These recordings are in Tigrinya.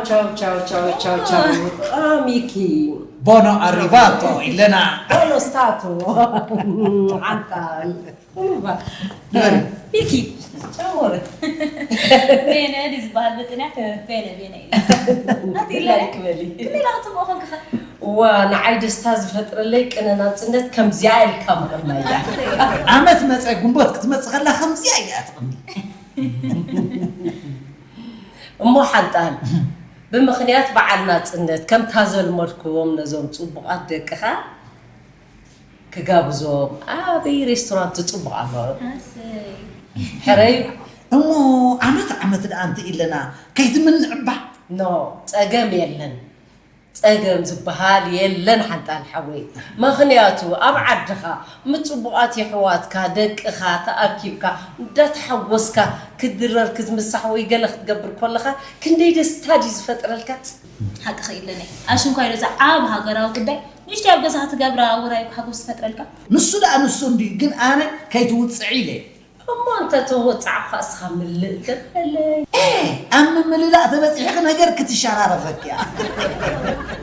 Ciao, ciao, ciao, ciao, ciao. Ah, Miki. Buono arrivato, Elena. Buono stato. Antal. Come va? Bene. Miki. Ciao, amore. ቤነ ድዩ ዝበሃል ብጥንያ? ቤነ ቤነ እዩ። ናቲ ኢለ Like በሊ። ክንደይ ኢላ ክፅብኦ ኮንክኸ? ዋ፣ ንዓይ ደስታ ዝፈጥረለይ ቅነ ናፅነት ከምዚኣ ኢልካ ምቕናያ። ዓመት መፀ ጉንቦት ክትመፅእ ከላ ከምዚኣ ኢያ ትቕኒ። እሞ ሓንጣል፣ ብምኽንያት በዓል ናፅነት ከምታ ዘልመድክዎም ነዞም ፅቡቓት ደቅኻ ክጋብዞም ኣበይ ሬስቶራንት ፅቡቕ ኣሎ? ሕረይ። እሞ ዓመት ዓመት ደኣ እንተ ኢለና ከይትምንዕባ። ኖ፣ ፀገም የለን። ፀገም ዝበሃል የለን ሓንጣል ሓወይ። ምኽንያቱ ኣብ ዓድኻ ምስ ፅቡቓት የሕዋትካ ደቅኻ ተኣኪብካ እንዳተሓጎስካ ክትድረር ክትምሳሕ ወይ ገለ ክትገብር ከለኻ ክንደይ ደስታ ድዩ ዝፈጥረልካ? ሓቂ ከይለኒ ኣሽንኳይ ዶ እዛ ዓብ ሃገራዊ ጉዳይ ንእሽተይ ኣብ ገዛ ክትገብራ ውራይ ሓጎስ ትፈጥረልካ። ንሱ ደኣ ንሱ እንድዩ፣ ግን ኣነ ከይትውፅዒ ኢለ። እሞ እንተ ተወፃዕኳ እስኻ ምልእ ተበለይ። ኤ፣ ኣብ ምምልላእ ተበፂሕኺ ነገር ክትሸራረፈኪ እያ።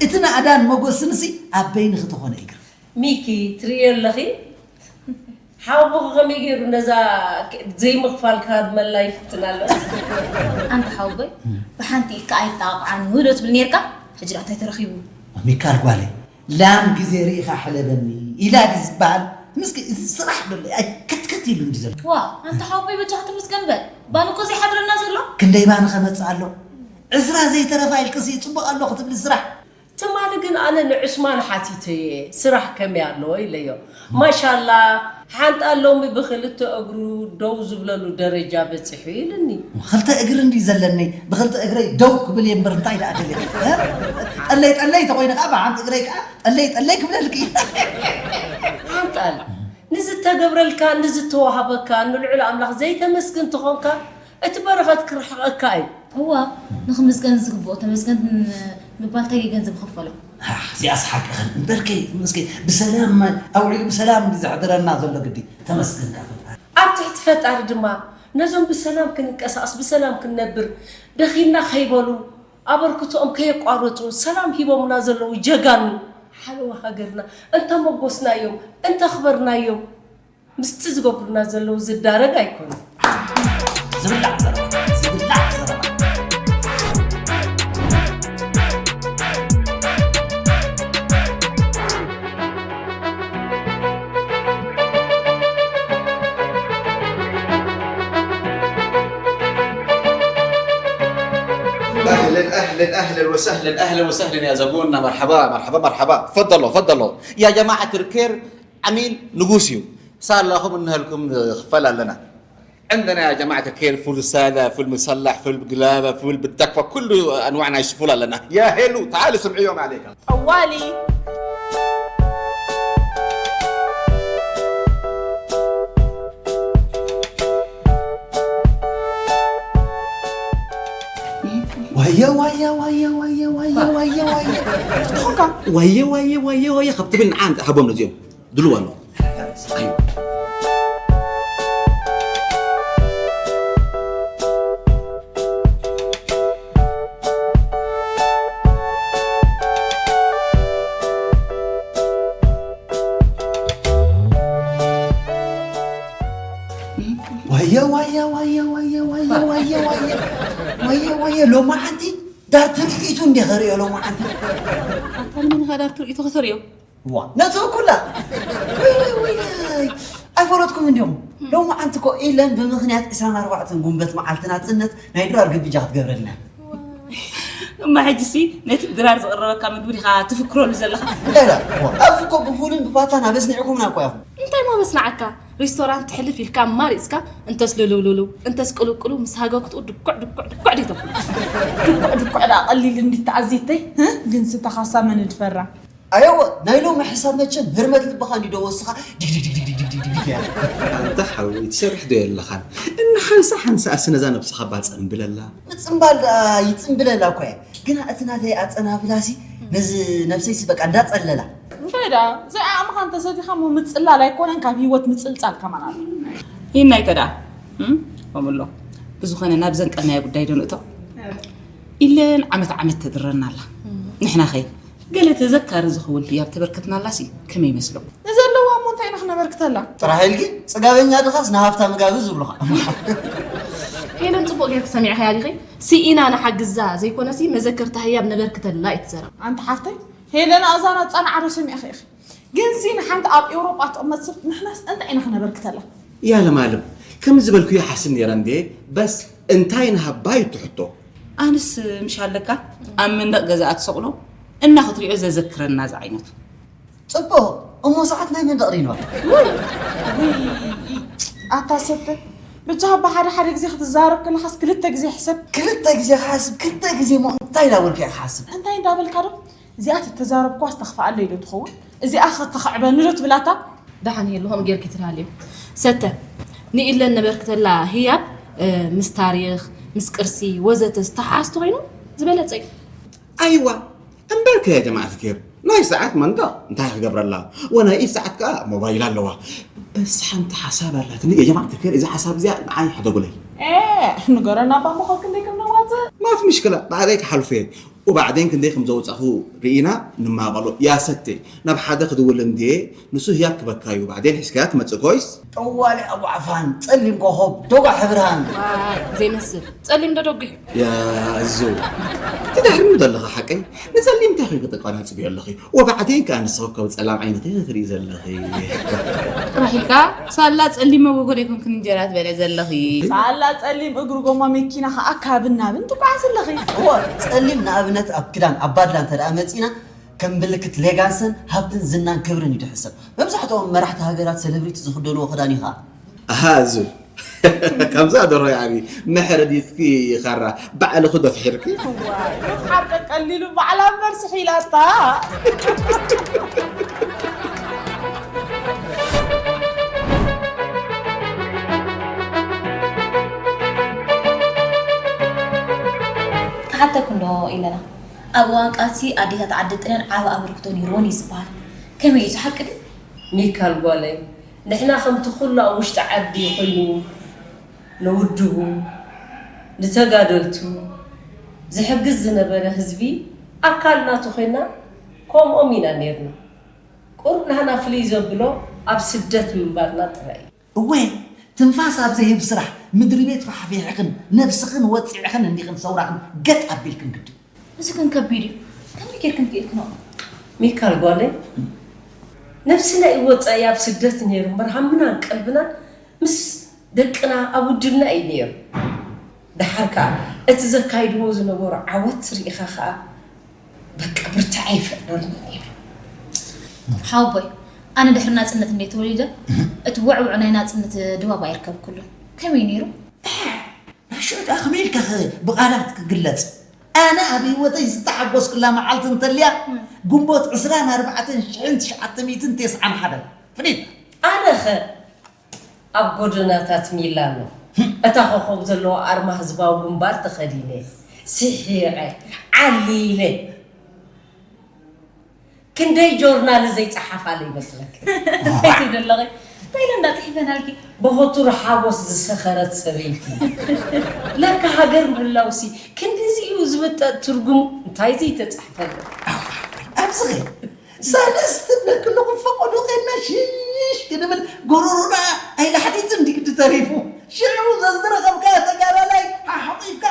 እቲ ናእዳን መጎስንሲ ኣብ በይንኺ ተኾነ ይግርም። ሚኪ ትርእዮ ኣለኺ? ሓውቦኺ ከመይ ገይሩ ነዛ ዘይምኽፋል ክሃድመላ ይፍትን ኣሎ። ኣንታ ሓወቦይ ብሓንቲ ኢድካ ኣይጣቕዓን ውህዶ ትብል ነርካ። ሕጂ ደኣ እንታይ ተረኺቡ? ሚካል ጓለይ፣ ላም ግዜ ርኢኻ ሕለበኒ ኢላ ድዩ ዝበሃል? ምስኪ እዚ ስራሕ ዶ ኣይ ከትከት ኢሉ እንዲ ዘሎ። ዋ ኣንታ ሓወቦይ በጃኻ ትምስገን በል። ባን እኮ ዘይሓድረና ዘሎ። ክንደይ ባን ኸመጽእ ኣሎ? ዕስራ ዘይተረፋ ኢልክሲ ጽቡቕ ኣሎ ክትብሊ ስራሕ። ትማሊ ግን ኣነ ንዑስማን ሓቲተየ ስራሕ ከመይ ኣሎ ኢለዮ። ማሻላ ሓንጣ ሎሚ ብክልተ እግሩ ደው ዝብለሉ ደረጃ በፂሑ ኢልኒ። ክልተ እግሪ እንዲ ዘለኒ ብክልተ እግረይ ደው ክብል እየ እምበር እንታይ ደኣ ደልየ? እ? ጠለይ ጠለይ ተኮይነ ከዓ ብሓንቲ እግረይ ከዓ ጠለይ ጠለይ ክብለልኪ። ሓንጣል ንዝተገብረልካ ንዝተዋሃበካ ንልዑል ኣምላኽ ዘይተመስግን ተኾንካ እቲ በረኸት ክርሕቐካ እዩ። እዋ ንኽምስገን ዝግብኦ ተመስገን ምባል እንታይ ገንዘብ ይኸፈሎ? እዚኣስ ሓቅኽን እምበርከይ መስኪ ብሰላም ኣውዒሉ ብሰላም እንዲ ዘሕድረና ዘሎ ግዲ ተመስገን ካብ ፈጣሪ። ኣብ ትሕቲ ፈጣሪ ድማ ነዞም ብሰላም ክንንቀሳቐስ ብሰላም ክንነብር ደኺምና ከይበሉ ኣበርክቶኦም ከየቋረፁ ሰላም ሂቦምና ዘለዉ ጀጋኑ ሓለዋ ሃገርና እንተመጎስናዮም እንተኽበርናዮም ምስቲ ዝገብሩና ዘለዉ ዝዳረግ ኣይኮነን። ዝብላዕ ዘረባ ዝብላዕ ዘረባ። اهلا اهلا اهلا وسهلا اهلا وسهلا يا زبوننا مرحبا مرحبا مرحبا تفضلوا تفضلوا يا جماعه الكير عميل نقوسيو صار لكم انها لكم خفال لنا عندنا يا جماعة الخير فول سادة، فول مسلح، فول بقلابة، فول بالتكفى، كل أنواعنا يشفولا لنا. يا هيلو، تعالي سمعي يوم عليك. طوالي. ዋየ ዋየ ዋየ ዋየ ዋየ ዋየ ዋየ ዋየ ዋየ ዋየ ዋየ ካብ ትብል ንዓ ሃቦም ነዚኦም ድልዋ ኣለዎ። ዋየ ዋየ ዋየ ዋየ ዋየ ዋየ ዋየ ዋየ ዋየ ዋየ ሎማዓንቲ ዳር ትርኢቱ እንዴ ኸርእዮ ሎማዓንቲ ኣታ ንመን ኢኻ ዳር ትርኢቱ ከተርእዮ? ዋ ነቲ ኩላ ወይለይ ወይለይ ኣይፈለጥኩም እንዲኹም ሎማዓንቲ እኮ ኢለን ብምኽንያት ዕስራን ኣርባዕተን ጉንበት መዓልቲ ናፅነት ናይ ድራር ግብጃ ክትገብረልና እማ ሕጂሲ ነቲ ድራር ዝቕረበካ ምግቢ ዲኻ ትፍክረሉ ዘለኻ እንታይ ዳ ኣብዚ እኮ ብፉልን ብፋታን ኣበስኒዕኩምና እኮ ኢኹም እንታይ ማበስናዓካ ሪስቶራንት ትሕልፍ ኢልካ ኣማሪፅካ እንተስ ልልውልውልው እንተስ ቅልውቅልው ምስ ሃገኩትኡ ድኩዕ ድኩዕ ድኩዕ ድዩ ተብሎ? ድኩዕ ድኩዕ ደኣ ቀሊል እንዲ ተኣዚተይ ግን ስታኻሳ መን ድፈራ? ኣየወ ናይ ሎሚ ሕሳብ መቸም ህርመት ልብኻ እንዲ ዶ ወስኻ ዲግዲግዲግዲግዲግዲግ እያ። ኣንታ ሓወይ ትሰርሕ ዶ የለኻን? እና ሓንሳ ሓንሳ ኣስ ነዛ ነብስኻ ባጸም ብለላ። ምጽምባል ደኣ ይጽምብለላ እኮ እየ ግና እቲ ናተይ ኣጸናብላሲ ነዚ ነብሰይሲ በቃ እንዳጸለላ። እንታይ ደኣ ዘይዓቕምኻ እንተሰቲኻ እሞ ምጽላል ኣይኮነን ካብ ህይወት ምጽልጻል ከማን ኣሎ። ይናይተ ደኣ እም? ከምሎ ብዝኾነ ናብ ዘንቀልናዮ ጉዳይ ዶ ንእቶ? ኢለን ዓመት ዓመት ተድረና ኣላ። ንሕና ኸ ገለ ተዘካሪ ዝኸውን ህያብ ተበርክትናላሲ ከመይ ይመስለኩም? ንዘለዋ እሞ እንታይ ኢና ክነበርክተላ? ጥራሕ ኢልኪ? ጽጋበኛ ድኻስ ንሃብታም ጋብዝ ዝብሉኻ። ሄለን ጽቡቕ ጌርኪ ሰሚዕኻያ ዲኺ? ስኢና ንሓግዛ ዘይኮነሲ መዘከርታ ህያብ ነበርክተላ እዩ ትዘረብ። ኣንቲ ሓፍተይ ሄለን ኣእዛና ጻንዓ ዶ ሰሚዕኺ ኢኺ? ግን ሲ ንሓንቲ ኣብ ኤውሮጳ ትቕመጥ ሰብ ንሕናስ እንታይ ኢና ክነበርክተላ? ያለማልም ከምዚ ዝበልኩ ይሓስብ ነይረ እንዴ። በስ እንታይ ንሃባ እዩ እቲ ሕቶ። ኣንስ ምሽ ኣለካ ኣብ መንደቕ ገዛኣ ትሰቕሎ እና ክትሪኦ ዘዘክረና ዝዓይነቱ። ጽቡቕ እሞ ሰዓት ናይ መንደቕ ሪንዋ። ኣታ ሰተ ብቻ እባ ሓደ ሓደ ግዜ ክትዛረብ ከለኻስ ክልተ ግዜ ሕሰብ። ክልተ ግዜ ክሓስብ ክልተ ግዜ እሞ እንታይ እንዳበልኩ እየ ክሓስብ? እንታይ እንዳበልካ ዶ እዚኣ ተተዛረብኳስ ተኽፍኣለይ ዶ ትኸውን? እዚኣ ኸ ተኽዕበኒ ዶ ትብል ኣታ? ደሓን የለ ከምኡ ጌርኪ ትላልዮ። ሰተ ንኢለን ነበርክተላ ህያብ ምስ ታሪኽ ምስ ቅርሲ ወዘተ ዝተሓሓዝ ተኾይኑ ዝበለጸ እዩ። ኣይዋ እምበርከ ያ ጀማዓት ኬር ናይ ሰዓት መንደቕ እንታይ ክገብረላ ወናይ ኢድ ሰዓት ከኣ ሞባይል ኣለዋ። በስ ሓንቲ ሓሳብ ኣላትኒ ያ ጀማዓት ኬር እዛ ሓሳብ እዚኣ ንዓይ ሕደጉለይ። ንገረና እባ እሞ ክንደይ ከም ነዋፅእ። ማፊ ምሽክላ ባዕለይ ክሓልፎ እየ። ወባዕዴን ክንደይ ከም ዘውጻኹ ርኢና ንማቐሎ። ያ ሰተይ ናብ ሓደ ክድውል እንድየ ንሱ ህያብ ክበካ እዩ። ባዕዴን ሒዝካያ ትመጽእ ኮይስ። ጠዋሊ ኣቡ ዓፋን ጸሊም ኮኾብ ዶጋሕ ብርሃን። ዘይመስል ጸሊም ዶ ደጉሕ እዩ። ያ እዙ ትደሕርኒ ዘለኻ ሓቀይ ንጸሊም እንታይ ኮይኑ ክተቋናጽብዮ ኣለኺ። ወባዕዴን ከኣ ንስኺ እኮ ብጸላም ዓይንኺ ክትርኢ ዘለኺ። ጥራሕ ኢልካ ሳላ ጸሊም መጎጎ ደይኮንክን እንጀራ ትበልዒ ዘለኺ። ሳላ ጸሊም እግሪ ጎማ መኪና ከኣ ካብን ናብን ትጓዓዚ ኣለኺ። እወ ጸሊም ንኣብነት ኣብ ክዳን ኣብ ባድላ እንተ ደኣ መጺና ከም ምልክት ሌጋንስን ሃብትን ዝናን ክብርን እዩ ዝሕሰብ። መብዛሕትኦም መራሕቲ ሃገራት ሰለብሪቲ ዝኽደንዎ ክዳን እዩ ኸኣ። ኣሃ እዙ ከምዛ ደርሆ ያዕቢ መሕረዲትኪ ኻራ ባዕልኺ ዶ ፍሒርኪ? እዋይ ምስሓር ቀቀሊሉ ባዕላ እምበር ስሒላታ። ክሓተኩ እንዶ ኢለና ኣብ እዋን ቃልሲ ኣዴታት ዓዲ ጥልያን ዓቢ ኣበርክቶ ነይርወን እዩ ዝበሃል። ከመይ እዩ እዚ ሓቂ ድዩ? ሚካል ጓለይ ንሕና ከምቲ ኩሉ ኣብ ውሽጢ ዓዲ ኮይኑ ንውድቡ ንተጋደልቱ ዝሕግዝ ዝነበረ ህዝቢ ኣካል ናቱ ኮይና ከምኦም ኢና ነይርና። ቁሩብ ናህና ፍልይ ዘብሎ ኣብ ስደት ምንባርና ጥራይ እዩ። እወ ትንፋስ ኣብ ዘህብ ስራሕ ምድሪ ቤት ፋሕፊሕኽን ነብስኽን ወጺዕኽን እንዲኽን ሰውራኽን ገጥ ኣቢልክን ግዲ። እዚ ግን ከቢድ እዩ። ከመይ ጌርክን ክኢልክንኦ? ሚካል ጓለይ ነብስና እዩ ወጻኢ ኣብ ስደት ነይሩ እምበር ሃምናን ቀልብናን ምስ ደቅና ኣብ ውድብና እዩ ነይሩ። ደሓር ከኣ እቲ ዘካይድዎ ዝነበሩ ዓወት ርኢኻ ከኣ በቃ ብርትዐ ይፈጥረልና ነይሩ። ሓወቦይ ኣነ ድሕሪ ናጽነት እንደ ተወሊደ እቲ ውዕውዕ ናይ ናጽነት ድባብ ኣይርከብኩሉን። ከመይ ነይሩ? ናይ ሽዑ ደኣ ከመይ ኢልካ ብቓላት ክግለጽ? ኣነ ኣብ ህይወተይ ዝተሓጎስኩላ መዓልቲ እንተልያ ግንቦት ዕስራን ኣርባዕተን ሽሕን ትሽዓተ ሚእትን ተስዓን ሓደን ፍሊጥ ኣነኸ ኣብ ጎደናታት ሚላኖ እታ ኮኾብ ዘለዋ ኣርማ ህዝባዊ ግንባር ተኸዲነ ስሒቐ ዓሊለ ክንደይ ጆርናል ዘይጸሓፋለ ይመስለክ እንታይ ትብሊ ኣለኺ እንታይ ኢለ እንዳጽሒፈናልኪ ብሆቱር ሓጎስ ዝሰኸረት ሰበይቲ ለካ ሃገር ምህላውሲ ክንድዚ እዩ ዝብጠጥ ትርጉሙ እንታይ ዘይተጻሕፈለ ኣብዚ ኸ ሰለስተ ነክልኹም ፈቐዶ ኸድና ሽሽ ክንብል ጎሮሮና ኣይላሕዲትን ድግዲ ተሪፉ ሽዑ ዘዝረኸብካ ተጋዳላይ ሓሓቑፍካ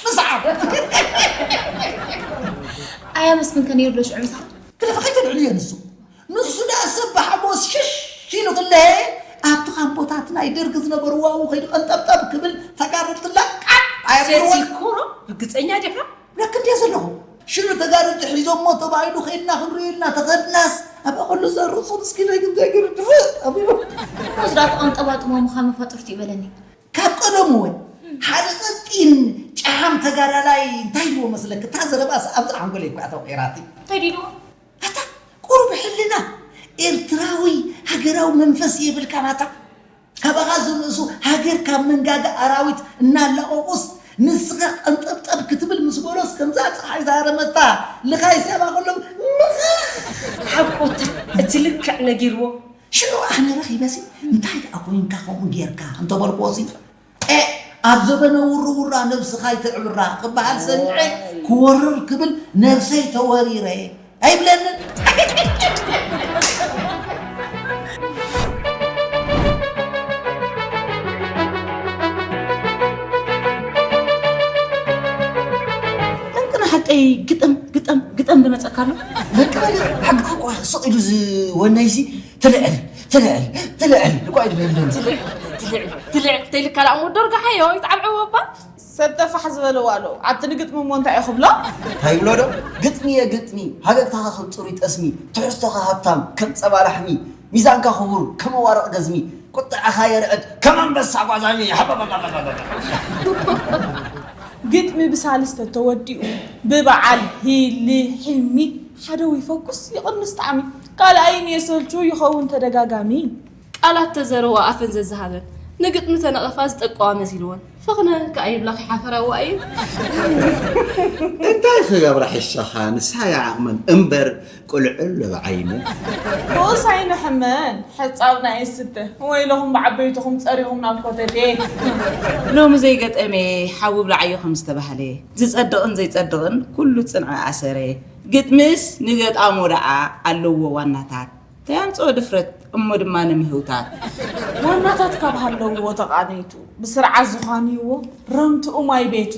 ንስዓብ ኣያ መስፍን ከ ነይሩ ዶ ሽዑ ምሳኻ? ክልፍኺ ተልዕልዮ ንሱ ንሱ ደኣ ሰብ ብሓጎስ ሽሽ ኢሉ ክለሀ ኣብቲ ካምቦታት ናይ ደርጊ ዝነበሩ ዋው ኸይዱ ቀንጠብጠብ ክብል ተጋደልቲ ለቃ ኣየብልዎ ሴሲኮሮ ርግጸኛ ዲኻ? ብለክ እንድየ ዘለኹ ሽዑ ተጋደልቲ ሒዞሞ ተባሂሉ ኸይድና ክንሪኦ ኢልና ተኸድናስ ኣብኣ ከሎ እዛ ርፁ ምስኪነይ ግን እንታይ ገይሩ ድፍእ ኣቢሉ ወስዳ ተቐንጠባጥቦ ምዃን መፋጥርቲ ይበለኒ ካብ ቀደሙ እውን ሓደ ቀጢን ጨሓም ተጋዳላይ እንታይ ኢልዎ መስለክ እታ ዘረባስ ኣብዚ ሓንጎለይ እኳ ተቑይራትይ እንታይ ኢልዎ ኣታ ቁሩብ ሕልና ኤርትራዊ ሃገራዊ መንፈስ የብልካን ኣታ ካባኻ ዝንእሱ ሃገር ካብ መንጋጋ ኣራዊት እናላቐቑስ ንስኻ ቀንጠብጠብ ክትብል ምስ በሎስ ከምዛ ፀሓይ ዝሃረመታ ልኻይ ስያባ ከሎ ምኽኽ ሓቁታ እቲ ልክዕ ነጊርዎ ሽዑ ኣነ ረኺበሲ እንታይ ደኣ ኮይንካ ከምኡ ጌርካ እንተበልክዎሲ ጤ ኣብ ዘበነ ውርውራ ነብስኻ ኣይተዕብራ ክበሃል ሰሚዐ ክወርር ክብል ነብሰይ ተወሪረ ኣይብለንን። እንቅና ሓቀይ ግጥም ግጥም ግጥም ዝመፀካ ኣሎ። ለካ ሓቅኻ እኮ ስቕ ኢሉ ዝወነይሲ ትልዕል ትልዕል ትልዕል እኳ እዩ ዝብለኒ። ትልዕል ትልዕል ትልዕል ተይልካ ላእሞ ዶርጋሓዮ ይትዓብዐዎ እባ። ሰብ ጠፋሕ ዝበልዋ ኣሎ ኣብቲ ንግጥሚ እሞ እንታይ እዩ ክብሎ? እንታይ ይብሎ ዶ? ግጥሚ እየ ግጥሚ፣ ሃገግታኻ ከም ፅሩይ ጠስሚ፣ ትሕዝቶኻ ሃብታም ከም ፀባ ላሕሚ፣ ሚዛንካ ክቡር ከም ኣዋርቕ ገዝሚ፣ ቁጥዐኻ የርዕድ ከም ኣንበሳ ጓዛሚ። ሃባባባባባባ። ግጥሚ ብሳልስተ ተወዲኡ ብበዓል ሂሊ ሒሚ ሓደ ይፈኩስ ይቕንስ ጣዕሚ ካልኣይን የሰልቹ ይኸውን ተደጋጋሚ። ቃላት ተዘረዋ ኣፈን ዘዝሃበን ንግጥሚ ተነቐፋ ዝጠቀዋ መሲልወን ፈኽነ ከኣ ይብላ ከይሓፈራዋ እየን። እንታይ ክገብራ ሕሻኻ ንሳ እያ ዓቕመን እምበር ቁልዕል ለብዓይነ ብኡስ ኣይንሕመን ሕጻብና ይስተ ወይለኹም ብዓበይትኹም ጸሪኹም ናብ ኮተቴ። ሎሚ ዘይገጠመ ሓዊ ብላዓዮ ከም ዝተባህለ ዝጸድቕን ዘይጸድቕን ኩሉ ጽንዐ ኣሰረ ግጥምስ ንገጣሞ ደኣ ኣለዎ ዋናታት ተያምጽኦ ድፍረት እሞ ድማ ንምህውታት ዋናታት ካብ ሃለውዎ ተቓነይቱ ብስርዓት ዝኾንይዎ ረምትኡ ማይ ቤቱ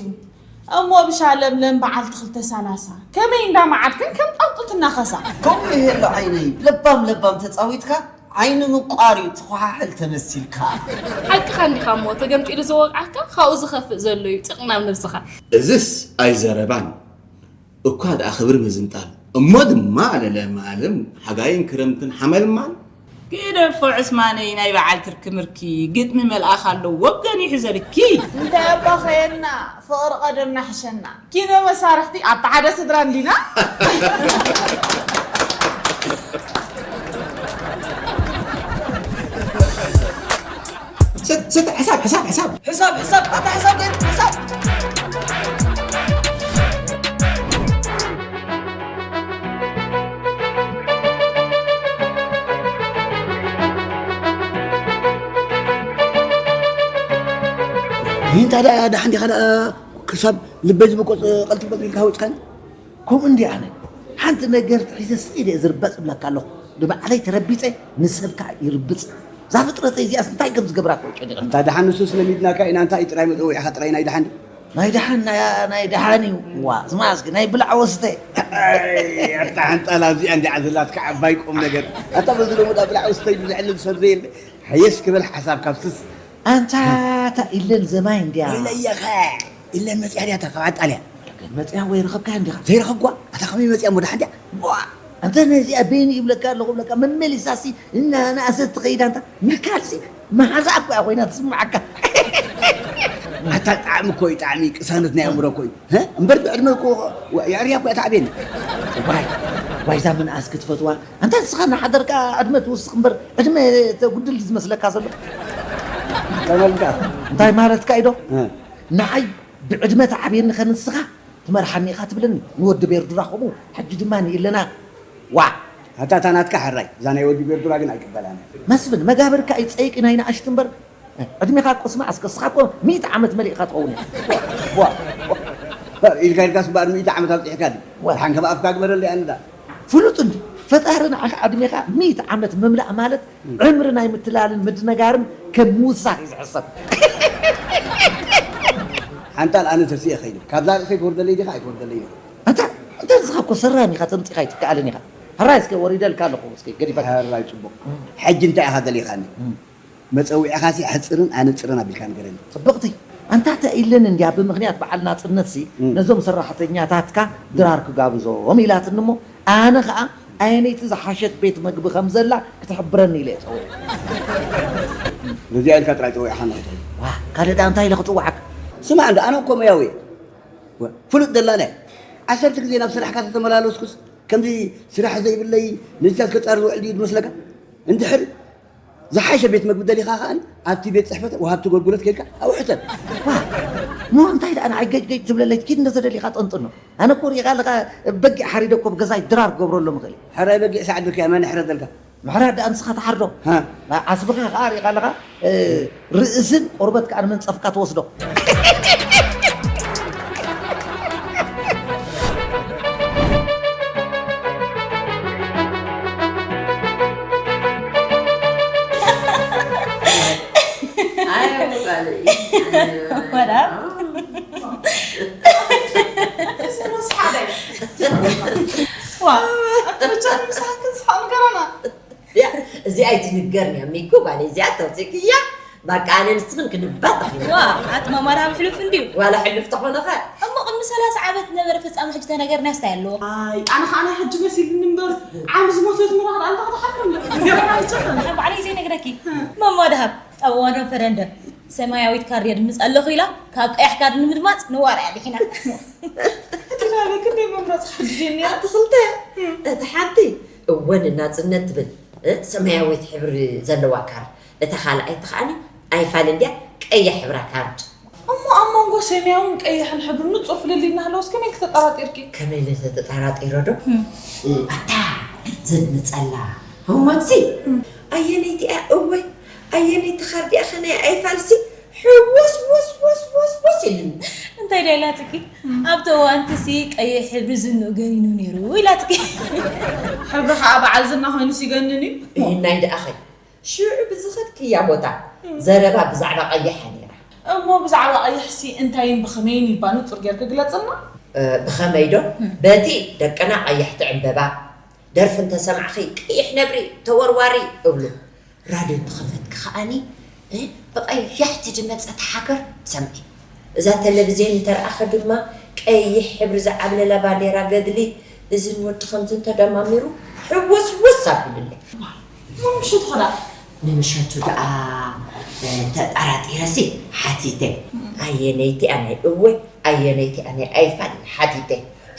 እሞ ብሻ ለምለም በዓልቲ ክልተ ሰላሳ ከመይ እንዳ መዓድክን ከም ጣውጡት እናኸሳ ከምኡ ይሄ ኣሎ ዓይነይ ለባም ለባም ተፃዊትካ ዓይኒ ምቋር እዩ ትኾሓሕል ተመሲልካ። ሓቅኻ እንዲኻ እሞ ተገምጢሉ ዝወቕዓካ ካብኡ ዝኸፍእ ዘሎ እዩ ጭቕናም ነብስኻ። እዝስ ኣይዘረባን እኳ ደኣ ክብሪ ምዝንጣል እሞ ድማ ኣለለማለም ሓጋይን ክረምትን ሓመልማል ግደፎ ዕስማነይ ናይ በዓል ትርኪ ምርኪ ግጥሚ መልኣኽ ኣለዎ ገኒሑ ዘብኪ እንታይ ኣባኸየና ፍቕሪ ቀደምና ሕሸና ኪነ መሳርሕቲ ኣብቲ ሓደ ስድራ እንዲና ሰት ሰት ሕሳብ ሕሳብ ሕሳብ ሕሳብ ሕሳብ ኣታ ሕሳብ ግን ሕሳብ ይህን ታዲያ ዳሓን ዲኻ ደኣ ክሳብ ልበይ ዝበቆፅ ቀልጢ ቀልጢ ኢልካ ሃውፅካኒ ከምኡ እንዲ ኣነ ሓንቲ ነገር ሒዘ ስኢደ ዝርበፅ እብለካ ኣለኹ ንባዕለይ ተረቢፀ ንሰብካ ይርብፅ እዛ ፍጥረተይ እዚኣስ እንታይ ከም ዝገብራ እኮ ጨኒቐ እንታ ደሓን ንሱ ስለሚድናካ ኢና እንታይ ጥራይ መፀውዒኻ ጥራይ ናይ ደሓን ድዩ ናይ ደሓን ናይ ናይ ደሓን እዩ ዋ ዝማስክ ናይ ብላዕ ወስተ ኣታ ሓንጣላ ኣብዚኣ እንዲዓ ዘላትካ ዓባይ ቁም ነገር ኣታ በዚ ሎሚ ዳ ብላዕ ወስተ ኢሉ ዘዕልል ሰብ ዘየለ ሓየስ ክብል ሓሳብ ካብ ስስ ኣንታ እታ ኢለን ዘማይ እንዲያ ኢለያኸ ኢለን መፅያ ድያ እታ ካብ ዓጣልያ መፅያ ወይ ረኸብካ እንዲኻ ዘይረኸብኳ ኣታ ከመይ መፅያ እሞ ደሓን ድያ ዋ ኣንተ ነዚኣ በይኒ ይብለካ ኣለኹ ብለካ መመሊሳሲ እናነኣሰት ትኸይድ ኣንታ ሚካልሲ መሓዛ እኮ እያ ኮይና ትስምዓካ ኣታ ጣዕሚ እኮ እዩ ጣዕሚ ቅሳነት ናይ ኣእምሮ እኮ እዩ ሀ? እምበር ብዕድመ እኮ የዕርያ እኮ እያ ተዓብየኒ ዋይ ዋይዛ ምንኣስ ክትፈትዋ ኣንታ ንስኻ እናሓደርካ ዕድመ ትውስኽ እምበር ዕድመ ተጉድል ዝመስለካ ዘሎ ተመልካ እንታይ ማለትካ እዩ ዶ ንዓይ ብዕድመ ተዓብየኒ ከ ንስኻ ትመርሓኒ ኢኻ ትብለኒ ንወዲ ቤርዱራ ከምኡ ሕጂ ድማ ንኢለና ዋ ኣታ እታ ናትካ ሕራይ እዛ ናይ ወዲ ቤርዱራ ግን ኣይቅበላን መስፍን መጋብርካ እዩ ፀይቂ ናይ ንኣሽቱ እምበር ዕድሜኻ ቁስማ እስከ እስኻ እኮ ሚእቲ ዓመት መሊእኻ ትኸውን ኢኻ ዋ ኢልካ ኢልካ ስምበኣር ሚእቲ ዓመት ኣብፅሕካ ድዩ ሓንከብ ኣፍካ ግበረለይ ኣንዳ ፍሉጥ እንዲ ፈጣሪ ንዓኻ ዕድሜኻ ሚእቲ ዓመት ምምላእ ማለት ዕምሪ ናይ ምትላልን ምድነጋርን ከም ምውሳኽ እዩ ዝሕሰብ ሓንጣል ኣነ ተሲኤ ኸይደ ካብዛ ርእሰይ ክወርደለይ ዲኻ ኣይክወርደለይ ኢኻ ኣንታ እንተ ንስኻ እኮ ሰራን ኢኻ ተምፂኻ ኣይትከኣልን ኢኻ ሕራይ እስከ ወሪደልካ ኣለኹ እስከ ገዲፈካ ሕራይ ፅቡቕ ሕጂ እንታይ ኢኻ ደሊኻኒ መፀዊዕኻሲ ሕፅርን ኣነፅርን ኣቢልካ ንገረኒ ፅብቕቲ ኣንታ ተኢልን እንድያ ብምኽንያት በዓል ናፅነትሲ ነዞም ሰራሕተኛታትካ ድራር ክጋብዞም ኢላትኒ እሞ ኣነ ኸዓ ኣየነይቲ ዝሓሸት ቤት መግቢ ከም ዘላ ክትሕብረኒ ኢለ እየ ፀዊዐ ነዚኣ ኢልካ ጥራይ ፀዊዕኻ ንኽትብል ካልእ ዳ እንታይ ኢለ ክፅዋዓካ ስማዕ እንዶ ኣነ እኮ መያዊ ፍሉጥ ደላላይ ዓሰርተ ግዜ ናብ ስራሕካ ተተመላለስኩስ ከምዚ ስራሕ ዘይብለይ ነዚታት ከፃር ዝውዕል ድዩ ዝመስለካ እንድሕር ዝሓሸ ቤት መግቢ ደሊኻ ከኣ ኣብቲ ቤት ፅሕፈት ወሃብቲ ኣገልግሎት ከይድካ ኣብኡ ሕተት እሞ እንታይ ደኣ ንዓይ ገጅገጅ ትብለለይ ኪድ እንተዘደሊኻ ጠንጥኖ ኣነ እኮ ሪኢኻ ኣለኻ በጊዕ ሓሪደ እኮ ብገዛይ ድራር ክገብረሎም እኽእል ሕራይ በጊዕ ሳዕ ድርክያ መን ሕረደልካ ምሕራድ ደኣ ንስኻ ትሓርዶ። ሃ። ናይ ዓስብኻ ከኣ ርኢኻ ኣለኻ። እ፣ ርእስን ቆርበት ከኣ ንመንጸፍካ ትወስዶ። ኣይ፣ ኣይ፣ ኣይ፣ ኣይ። ወዳ። እዚ ነው ሰሓበይ። ዋ፣ ኣንተ ብቻ ምሳሕን ስሓቕ ንገረና። ያ፣ እዚኣ ኣይትንገርንያ፣ ሚኩ ጓለይ፣ እዚኣ ተውፅእክያ፣ በቃ ኣነ ንስኽን ክንባጣ። ዋ፣ ኣቲ ማማ ደሃብ ሕሉፍ እንድዩ። ዋላ ሕሉፍ ተኾነ ኸ? እሞ ቅድሚ ሰላሳ ዓመት ነበረ ፍጻመ ሕጂ ተነገርናስ እንታይ ኣለዎ? ኣይ፣ ኣነ ኸዓ ናይ ሕጂ መሲልኒ እምበር፣ ዓሚ ዝሞተት ምራኽ ደኣ እንታይ ክትሓፍር እንደ ገረና ብቻ። ንሓን ባዕለይ ዘይነግረኪ። ማማ ደሃብ፣ ኣብ እዋን ረፈረንደም ሰማያዊት ካርድ የድምፅ ኣለኹ ኢላ፣ ካብ ቀያሕ ካርድ ንምድማፅ ንዋር እያ ድሒና። እቲ ናበይ ክንደይ መምረፂ ሓጊዘኒ እያ። ኣቲ ክልተ፣ እቲ ሓንቲ እወ ንናፅነት ትብል፣ እ፣ ሰማያዊት ሕብሪ ዘለዋ ካርድ። እታ ካልኣይቲ ከዓኒ ኣይፋል እንድያ፣ ቀይሕ ሕብራ ካርድ። እሞ ኣብ መንጎ ሰማያውን ቀይሕን ሕብሪ ንጹር ፍልልይ እናሃለወስ ከመይ ክተጠራጢርኪ? ከመይ ኢለ ተጠራጢረ ዶ? እም። እ፣ ኣታ ዘድምጸላ ህሞትሲ፣ እም። ኣየነይቲ እያ እወ፣ ኣየነይቲ ካርድ እያ ኸ ናይ ኣይፋልሲ? ሕውስ ውስ ውስ ውስ ውስ ኢሉኒ። እንታይ ድያ ኢላትኪ? እም። ኣብቲ እዋንትሲ ቀይሕ ሕብሪ ዝንኡ ገኒኑ ነይሩ ኢላትኪ። ሕብሪ ኸዓ በዓል ዝና ኮይኑስ ይገንን እዩ። እሂ፣ ናይ ደኣኸይ። ሽዑ ብዝኸድክያ ቦታ እም። ዘረባ ብዛዕባ ቀይሓ ነይራ። እሞ ብዛዕባ ቀይሕሲ እንታይን ብኸመይን ይባ ንጹር ጌርኪ ግለጽልና? እ፣ ብኸመይ ዶ? እም። በቲ ደቅና ቀያሕቲ ዕምበባ፣ ደርፊ እንተሰማዕኺ ቀይሕ ነብሪ ተወርዋሪ እብሉ። ራድዮ እንተኸፈትኪ ከኣኒ፣ እ፣ ብቐያሕቲ ዝመጸት ሃገር ሰምዒ። እዛ ተለቪዝዮን እንተረኣኸ ድማ ቀይሕ ሕብሪ ዝዓብለላ ባንዴራ ገድሊ፣ እዝን ወዲ ከምዚ እንተደማሚሩ ሕውስውስ ኣቢሉለይ። ንምሸቱ ኸዳ? ንምሸቱ ደኣ፣ እ፣ ተጠራጢረሲ ሓቲተ። ኣየነይቲ እያ ናይ እወ፣ ኣየነይቲ እያ ናይ ኣይፋል ሓቲተ።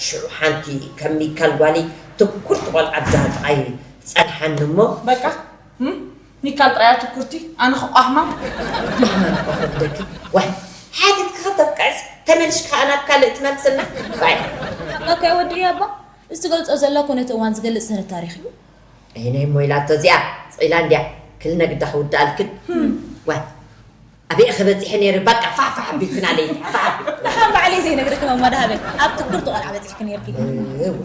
ሽዑ ሓንቲ ከም ሚካል ጓሊ ትኩርቲ ቆልዓ ብዛህጥቓይ ጸንሓኒ እሞ፣ በቃ፣ እም? ሚካል ጥራያ ትኩርቲ፣ ኣነ ኸቋሕማ። ቋሕማ እኮ ክወስደኪ። ዋይ፣ ሓቲትኪ ከተብቅዕስ፣ ተመልሽኪ ኸኣ ናብ ካልእ ትመልስና። ዋይ። ሓቃ እኮ ወዲ እያ ኣባ። እዚ ትገልጾ ዘለኹ ነቲ እዋን ዝገልጽ ሰነድ ታሪኽ እዩ። እይ፣ ናይ እሞ ኢላቶ እዚኣ፣ ስቕ ኢላ እንድያ፣ ክልነ ግዳ ክውድኣልክን። ዋይ፣ ኣበይ እየ ከበጺሐ ነይረ፣ በቃ ፋሕ ፋሕ ኣቢልክን ኣለይ፣ ፋሕ ኣቢልክን። ደሓን ባዕለይ ዘይነግረኪ ማማ ደሃበይ፣ ኣብ ትኩርቲ ቆልዓ በጺሕኪ ነይርኪ። እወ፣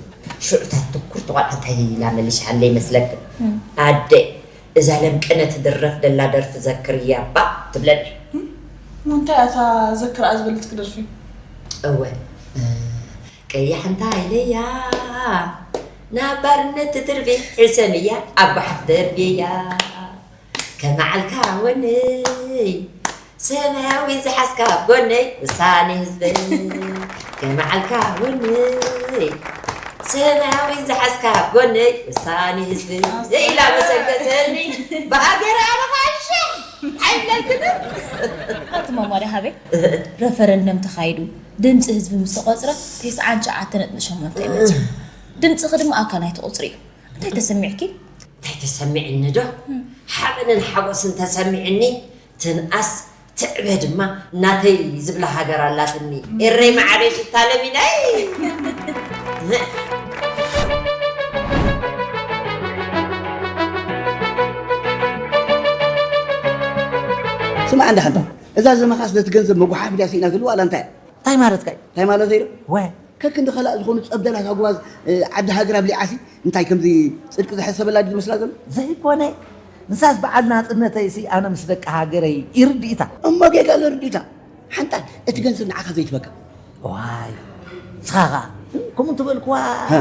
ሽዑ እታ ትኩርቲ ቆልዓ እንታይ ኢላ መሊሻ ኣለይ መስለክን? እም። ኣደ፣ እዛ ለም ቅነ ትድረፍ ደላ ደርፊ ዘክርያ እባ ትብለኒ። እም፣ እንታይ እያ እታ ዘክርኣ ዝበለትኪ ደርፊ? እወ፣ እ፣ ቀያሕ እንታይ ኢለያ፣ ናብ ባርነት ትድርቢ ሕሰምያ፣ ኣብ ጓሓፍ ደርብያ። ከመዓልካ ወነይ፣ ሰማያዊ ዝሓዝካ ኣብ ጎነይ፣ ውሳኔ ህዝበይ። ከመዓልካ ወነይ፣ ሰማያዊ ዝሓዝካ ኣብ ጎነይ፣ ውሳኔ ህዝበይ። ኢላ መሰገሰኒ፣ ብሃገር ኣነ ኸዓ ሽሕ ኣይብለልክን። ኣቲ ማማ ደሃበይ፣ ረፈረንደም ተኻይዱ፣ ድምፂ ህዝቢ ምስ ተቖፅረ፣ ተስዓን ትሽዓተ ነጥቢ ሸሞንተ እዩ መፂኡ። ድምፅኺ ድማ ኣካል ናይቲ ቁፅሪ እዩ። እንታይ ተሰሚዕኪ? እንታይ ተሰሚዕኒ ዶ? እም። ሓበንን ሓጎስን ተሰሚዕኒ። ትንኣስ ትዕበ ድማ ናተይ ዝብላ ሃገር ኣላትኒ። ኤረይ መዓረይ ሽታ ለሚነይ። ስማዕ እንዳ ሓንታ፣ እዛ ዘመኻስ ነቲ ገንዘብ መጉሓፍ ድያ ስኢና ትህሉ ዋላ እንታይ? እንታይ ማለትካ እዩ? እንታይ ማለት እዩ? ወ- ከክንዲ ኸላእ ዝኾኑ ጸብደላት ኣጉባዝ፣ እ፣ ዓዲ ሃገር ኣብሊዓሲ እንታይ ከምዚ ጽድቂ ዝሕሰበላ ድዩ ዝመስላ ዘሎ? ዘይኮነ፣ ንሳስ በዓል ናጽነተይሲ ኣነ ምስ ደቂ ሃገረይ ይርድኢታ። እሞ ጌጋ ኣሎ ርድኢታ። ሓንጣል፣ እቲ ገንዘብ ንዓኻ ዘይትበካ። ዋይ፣ ንስኻ ኸኣ፣ ከምኡ እንተበልኩዋ፣ ሃ።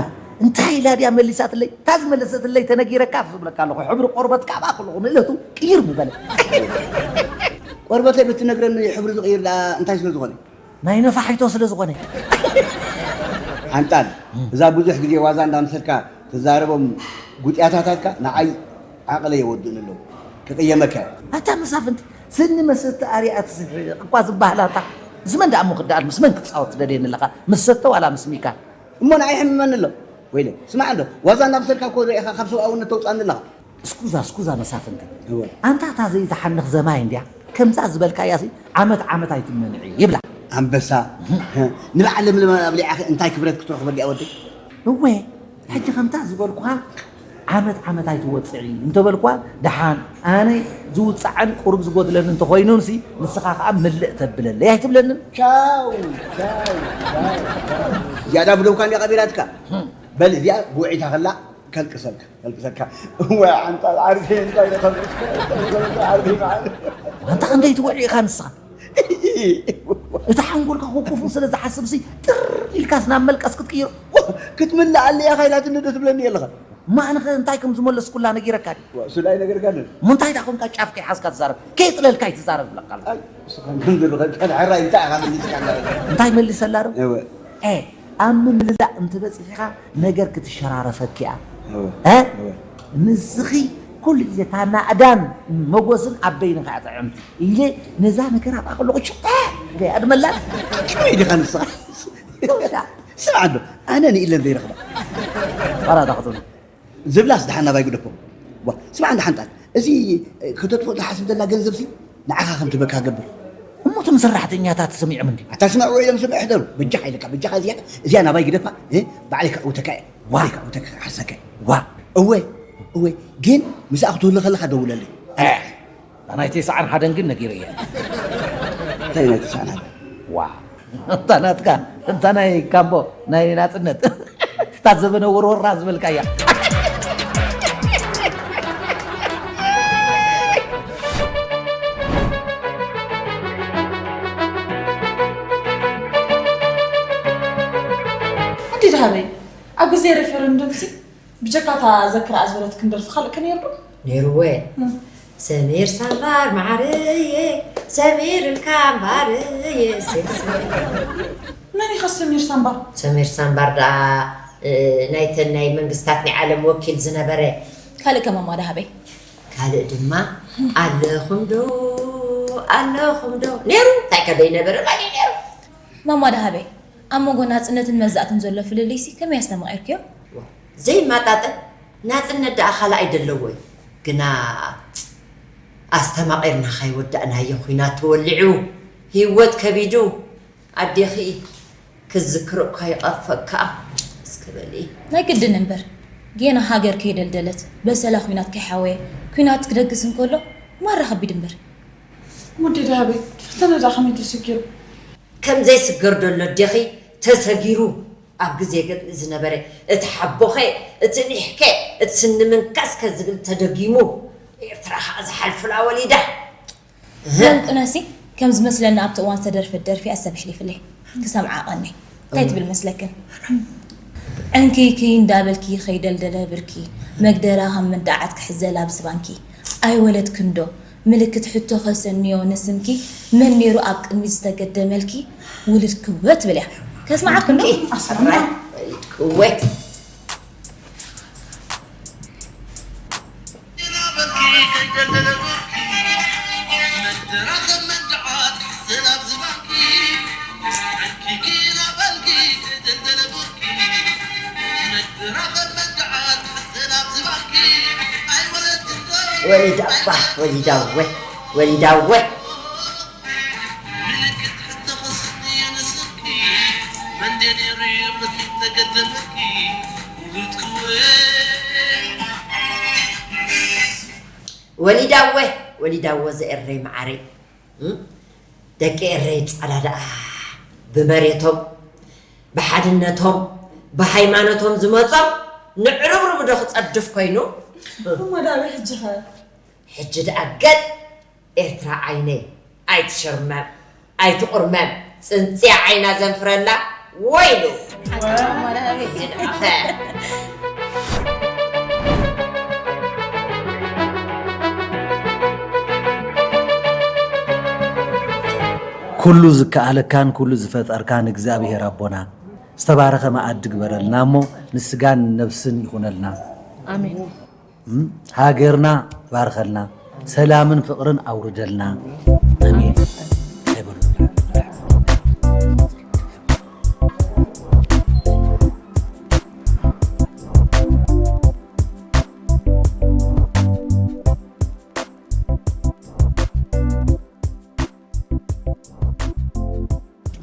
እንታይ ኢላ ድያ መሊሳትለይ? እታ ዝመለሰትለይ ተነጊረካ ዝብለካ ኣለኹ። ሕብሪ ቆርበትካ ኣብኣ ከለኹ ንእለቱ ቅይር ምበለ። ቆርበተይ ብትነግረኒ ሕብሪ ዝቕይር ደኣ እንታይ ስለ ዝኾነ? ናይ ነፋሒቶ ስለ ዝኾነ። ሓንጣል፣ እዛ ብዙሕ ግዜ ዋዛ እንዳምሰልካ ትዛረቦም ጉጥያታታትካ ንዓይ ዓቕለይ የወድኡኒ ኣለዉ። ክቕየመካ እየ። ኣታ መሳፍንቲ፣ ስኒ መሰተ ኣርያ ትስሕቕ እኳ ዝበሃል ኣታ። ምስ መን ደኣ እሞ ክደኣል፣ ምስ መን ክትጻወት ትደልየኒ ኣለኻ? ምስ ሰተ ዋላ ምስ ሚካል? እሞ ንዓይ ይሕምመኒ ኣሎ። ወይለ፣ ስማዕ እንዶ፣ ዋዛ እንዳምሰልካ እኮ ርኢኻ ካብ ሰብኣውነት ተውጻኒ ኣለኻ። እስኩዛ፣ እስኩዛ መሳፍንቲ። እወ። ኣንታ እታ ዘይትሓንኽ ዘማይ እንድያ፣ ከምዛ ዝበልካያሲ ዓመት ዓመት ኣይትመንዒ ይብላ። ኣንበሳ፣ እህ። ንበዓል ለምለም ኣብሊዓኸ እንታይ ክብረት ክትረኽበሉ እያ ወደይ? እወ፣ ሕጂ ከምታ ዝበልኩኻ ዓመት ዓመት ኣይትወፅዒ እንተበልኳ፣ ደሓን ኣነ ዝውፃዕን ቁሩብ ዝጎድለኒ እንተኾይኑንሲ፣ ንስኻ ከዓ ምልእ ተብለለይ ኣይትብለንን? ቻው፣ ቻው፣ ቻው፣ ቻው። ዝያዳ ብደውካ እንዲያ ቀቢራትካ። በል እዚኣ ብውዒታ ከላ ከልቅሰልካ፣ ከልቅሰልካ። ወይ ዓንጣል ዓርኪ፣ እንታይ ኢለ ከልቅስካ? ዓርኪ መዓር። ኣንታ ክንደይ ትውዒ ኢኻ ንስኻ? እቲ ሓንጎልካ ኮፍ ስለ ዝሓስብሲ፣ ጥር ኢልካስ ናብ መልቀስ ክትቅይሮ። ክትምልኣለይ እያ ኢላትኒ ዶ ትብለኒ ኣለኻ? እማ ኣነኸ እንታይ ከም ዝመለስኩላ ነጊረካ ድዩ? ዋ፣ እሱ ኣይነገርካንን? እሞ እንታይ ደኣ ኮንካ ጫፍ ከይሓዝካ ትዛረብ? ከየጥለልካ ኣይትዛረብ ዝብለካ ኣለኹ። ኣይ፣ ንስኻ ከም ዝብለካ፣ ሕራይ እንታይ ኢኻ መሊስካላ? እንታይ መሊሰላ ዶ? እወ። ኤ፣ ኣብ ምምላእ እንትበጺሕኻ ነገር ክትሸራረፈኪ እያ። እወ። እ? እወ። ንስኺ ኩሉ ግዜ እታ ናእዳን መጎስን ኣብ በይንኻ እያ ጥዕምቲ ኢለ ነዛ ነገር ኣብኣ ከለኹ ሽጠ ኢለ እያ ድመላ። ከመይ ዲኻ ንስኻ? ስምዓ እንዶ፣ ኣነ ንኢለን ዘይረኽባ። ፋራ ዳኽቱን። ዝብላስ ደሓን ናባይ ግደፎ። ዋ፣ ስማዕ እንዳ ሓንጣል፣ እዚ ከተጥፍኦ ትሓስብ ዘላ ገንዘብሲ ንዓኻ ከም ትበካ ገብር። እሞ እቶም ሰራሕተኛታት ሰሚዖም እንዲ? ኣታ ስማዕ ውዒሎም ስምዕ ሕደሩ። በጃኻ ኢለካ፣ በጃኻ እዚኣ፣ እዚኣ ናባይ ግደፋ፣ እ? ባዕለይ ከእውተካ እየ። ዋ። ባዕለይ ከእውተካ፣ ክሓሰካ እየ። ዋ። እወ፣ እወ፣ ግን ምስኣ ክትህሉ ከለኻ ደውለለይ። እ፣ እታ ናይ ተስዓን ሓደን ግን ነጊረያ። እንታይ ናይ ተስዓን ሓደን? ዋ። እታ ናትካ፣ እታ ናይ ካምቦ፣ ናይ ናጽነት። እታ ዘበነ ወርወራ ዝበልካያ። እንዲ ደሃበይ፣ ኣብ ግዜ ሬፈረንደምሲ ብጀካ እታ ዘክር ኣዝበረት ክንደርፊ ካልእ ከ ነይሩ ዶ? ነይርወ። እም። ሰሚር ሳምባር ማዓረየ፣ ሰሚር እልካ እምባረየ፣ ሴሴ። መን ኢኸ ሰሚር ሳምባር? ሰሚር ሳምባር ደኣ፣ እ፣ ናይተን ናይ መንግስታት ናይ ዓለም ወኪል ዝነበረ። ካልእ ከ ማማ ደሃበይ? ካልእ ድማ ኣለኹም ዶ፣ ኣለኹም ዶ? ነይሩ፣ እንታይ ከ ደይነበረ፣ መን እዩ ነይሩ? ማማ ደሃበይ፣ ኣብ መንጎ ናጽነትን መግዛእትን ዘሎ ፍልልይሲ ከመይ ኣስተማቒርክዮ? ዘይመጣጠን ናጽነት ደኣ ካልኣይ ደለዎ እዩ። ግና ኣስተማቒርና ካይወዳእናዮ ኲናት ተወሊዑ፣ ህይወት ከቢዱ፣ ኣዴኺ ክዝክሮ እኳ ይቐፈካ። እስከ በሊ። ናይ ግድን እምበር፣ ጌና ሃገር ከይደልደለት፣ በሰላ ኲናት ከይሓወየ፣ ኲናት ክደግስ እንከሎ፣ ማራ ከቢድ እምበር። ወዲ ደሃበይ፣ ፈተነ ደኣ ከመይ ተሰጊሩ? ከም ዘይስገር ዶ ኣሎ ኣዴኺ ተሰጊሩ ኣብ ግዜ ገድሊ ዝነበረ እቲ ሓቦኸ፣ እቲ ኒሕከ፣ እቲ ስኒ ምንካስከ ዝብል ተደጊሙ። ኤርትራ ኸኣ ዝሓልፍላ ወሊዳ። እህ። ሎምቅነሲ ከም ዝመስለኒ ኣብቲ እዋን ዝተደርፈት ደርፊ እያ ሰብ ኣሕሊፍለይ ክሰምዓ ቀንየ። እንታይ ትብል መስለክን? ዕንክይክይ እንዳበልኪ ከይደልደለ ብርኪ፣ መግደራ ከም መንዳዓት ክሕዘል ኣብ ዝባንኪ። ኣይወለድክን ዶ? ምልክት ሕቶ ከሰንዮ ንስምኪ፣ መን ነይሩ ኣብ ቅድሚት ዝተገደመልኪ? ውሉድ ክወ ትብል እያ። ከስምዓክን ዶ? ኣሰማዕ። ወሊድ ክወ። ወሊዳ እባ፣ ወሊዳ እወ፣ ወሊዳ እወ። ምልክት ሕቶ ከስንዮ ንስምኪ፣ መን ድየ ነይሩ እዩ ቅድሚት ተገደመልኪ? ውሉድ ክወ። ወሊዳወ፣ ወሊዳወ ዘኤረይ መዓረይ። እም? ደቂ ኤረይ ጻዕዳ ደኣ ብመሬቶም፣ ብሓድነቶም፣ ብሃይማኖቶም ዝመጾም ንዕርብርብ ዶ ክጸድፍ ኮይኑ? እሞ ዳበይ ሕጂ ኸ? ሕጂ ደኣ ገጥ ኤርትራ ዓይነይ ኣይትሽርመም። ኣይትቑርመም፣ ጽንጽያ ዓይና ዘንፍረላ ወይሉ። ኩሉ ዝከኣለካን ኩሉ ዝፈጠርካን እግዚኣብሔር ኣቦና፣ ዝተባረኸ መኣዲ ግበረልና እሞ ንስጋን ነብስን ይኹነልና። ኣሜን። እም፣ ሃገርና ባርኸልና፣ ሰላምን ፍቕርን ኣውርደልና። ኣሜን። ኣይበሉ።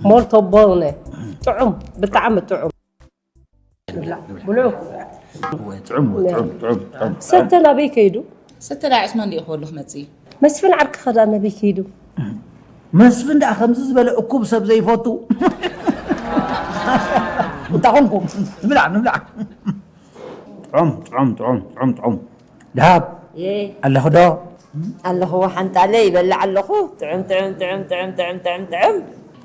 ሞልቶ ቦነ። ጥዑም፣ ብጣዕሚ ጥዑም። ብላ፣ ብልዑ። እወ፣ ጥዑም፣ እወ፣ ጥዑም፣ ጥዑም፣ ጥዑም፣ ጥዑም። ሰተ ናበይ ከይዱ? ሰተ ዳ ዕስማን ዲኡ ክበሉ ክመጽእ እዩ። መስፍን ዓርክኻ ደኣ ናበይ ከይዱ? መስፍን ደኣ ከምዚ ዝበለ እኩብ ሰብ ዘይፈቱ። እንታይ ኾንኩም? ንብላዕ፣ ንብላዕ። ጥዑም፣ ጥዑም፣ ጥዑም፣ ጥዑም፣ ጥዑም። ደሃብ፣ የ ኣለኹ ዶ? ኣለኹ ሓንጣለ ይበልዕ ኣለኹ። ጥዑም፣ ጥዑም፣ ጥዑም፣ ጥዑም፣ ጥዑም፣ ጥዑም፣ ጥዑም።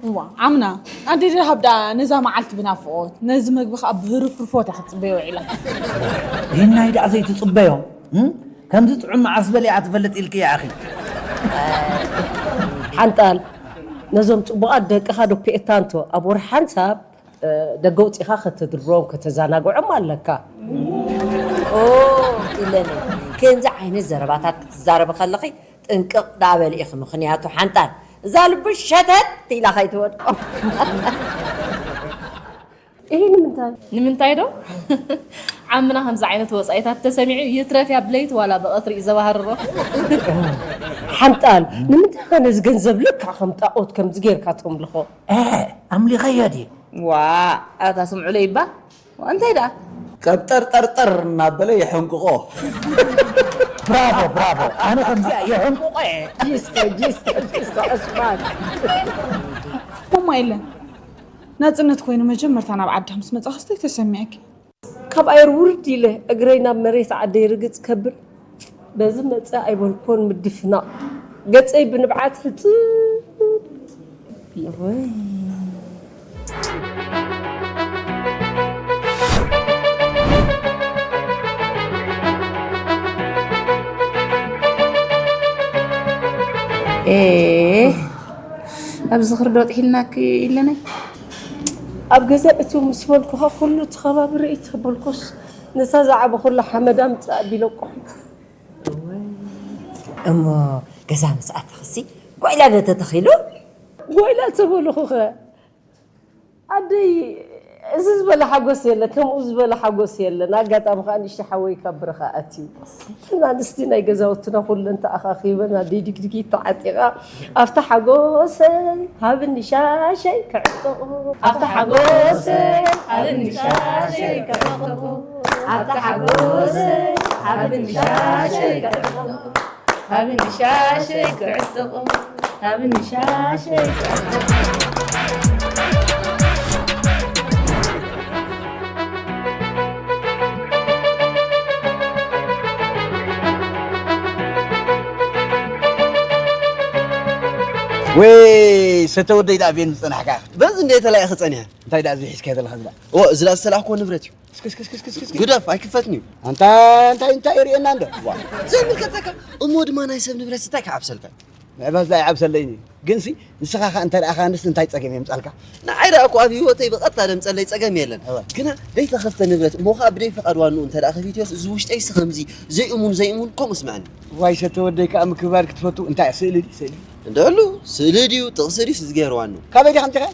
እዋ፣ ዓምና፣ ኣደ ደሃብ ደኣ ነዛ መዓልቲ ብናፍቖት፣ ነዚ መግቢ ኸኣ ብህርፍርፎት እያ ክትጽበዮ ውዒላ። ይህናይ ደኣ ዘይትጽበዮ? እም? ከምዚ ጥዑም መዓስ በሊዓ ትፈልጥ ኢልክያ ኣኺ? ሓንጣል፣ ነዞም ጽቡቓት ደቅኻ ዶ ፔእታንቶ ኣብ ወርሒ ሓንሳብ፣ እ፣ ደገ ውጺኻ ከተድርቦም ከተዘናግዖም ኣለካ። ኦ፣ ኢለኒ። ከምዚ ዓይነት ዘረባታት ክትዛረቢ ከለኺ ጥንቅቕ ደኣ በሊ ኢኺ፣ ምኽንያቱ ሓንጣል እዛ ልቡ ሸተት ኢላ ከይትወድቆ። እሂ፣ ንምንታይ? ንምንታይ ዶ? ዓምና ከምዚ ዓይነት ወጻኢታት ተሰሚዑ ይትረፍ እያ ብለይቲ ዋላ ብቐትሪ እዩ ዘባህርሮ። ሓንጣል፣ ንምንታይ ኸ ነዚ ገንዘብ ልክዕ ከም ጣኦት ከምዚ ጌርካ ተምልኾ? እ፣ ኣምሊኸዮ ድየ? ዋ፣ ኣታ ስምዑለይ እባ። እንታይ ደኣ? ቀብጠር ጠርጠር እናበለ የሐንቅቖ። ብራቮ፣ ብራቮ። ኣነ ከምዚኣ የሐንቅቖ እየ። ጂስተ፣ ጂስተ፣ ጂስተ፣ ዕስማን። ማማ የለን። ናጽነት ኮይኑ መጀመርታ ናብ ዓድኻ ምስ መጻእኺ እንታይ ተሰሚዕኪ? ካብ ኣየር ውርድ ኢለ እግረይ ናብ መሬት ዓደይ ርግጽ ከብል፣ በዚ መጸ ኣይበልኮን ምድፍናቕ። ገጸይ ብንብዓት ሕጽብ ኢለ፣ ወይ። ኤ፣ ኣብ ዝኽሪ ዶ ጥሒልናኪ ኢለናይ? ኣብ ገዛ እትው ምስ በልኩኻ ኩሉ እቲ ከባቢ ርእይ ተበልኩስ፣ ነታ ዝዓበኹላ ሓመድ ኣምጽእ ኣቢለ ኣቋሒኹ። እሞ ገዛ ምስ ኣተኽሲ ጓይላ ዶ ተተኺሉ? ጓይላ ተበልኹኸ? ኣደይ፣ እዚ ዝበለ ሓጎስ የለ፣ ከምኡ ዝበለ ሓጎስ የለን። ኣጋጣሚ ኸኣ ንእሽቶ ሓወይ ካብ በረኻ ኣትዩ። እተን ኣንስቲ ናይ ገዛውትና ኩለን ተኣኻኺበን ኣደይ ድግድጊት ተዓጢቓ፣ ኣብታ ሓጎሰይ ሃብኒ ሻሸይ ክዕጠቑ። ኣብታ ሓጎሰይ ሃብኒ ሻሸይ ክዕጠቑ። ኣብታ ሓጎሰይ ሃብኒ ሻሸይ ክዕጠቑ። ሃብኒ ሻሸይ ክዕጠቑ። ሃብኒ ሻሸይ ክዕጠቑ። ወይ ሰተ ወደይ ደኣ ቤን ዝጸናሕካ። በዚ እንደ ተላኢኺ ጸኒሐ። እንታይ ደኣ እዚ ሒዝካዮ ዘለኻ እዚ ደኣ? ኦ፣ እዚ ደኣ ዝተላእኽዎ ንብረት እዩ። እስኪ፣ እስኪ፣ እስኪ፣ እስኪ፣ እስኪ። ግደፍ፣ ኣይክፈትን እዩ። ኣንታ እንታይ፣ እንታይ ይርእየና እንዶ? ዋ፣ ዘይምልከተካ። እሞ ድማ ናይ ሰብ ንብረት እንታይ ክዓብሰልካ? ምዕባስ ደኣ ይዓብሰለይኒ። ግንሲ ንስኻ ኸኣ እንተ ደኣ ኸኣ ንስ እንታይ ጸገም የምጻልካ? ንዓይ ደኣ እኮ ኣብ ህይወተይ ብቐጥታ ደምጸለይ ጸገም የለን። እወ። ግና ደይተኸፍተ ንብረት እሞ ኸኣ ብደይ ፍቓድ ዋንኡ እንተ ደኣ ከፊትዮስ እዚ ውሽጠይሲ ከምዚ ዘይእሙን ዘይእሙን ከምኡ ስምዐኒ። ዋይ ሰተ ወደይ ከኣ ምክብባር ክትፈቱ እንታይ ስእሊ ድዩ ስእሊ? እንደሉ ስእሊ ድዩ ጥቕሲ ድዩ ዝገይር ዋንኡ? ካበይ ዲኻ ኣምጺኻ?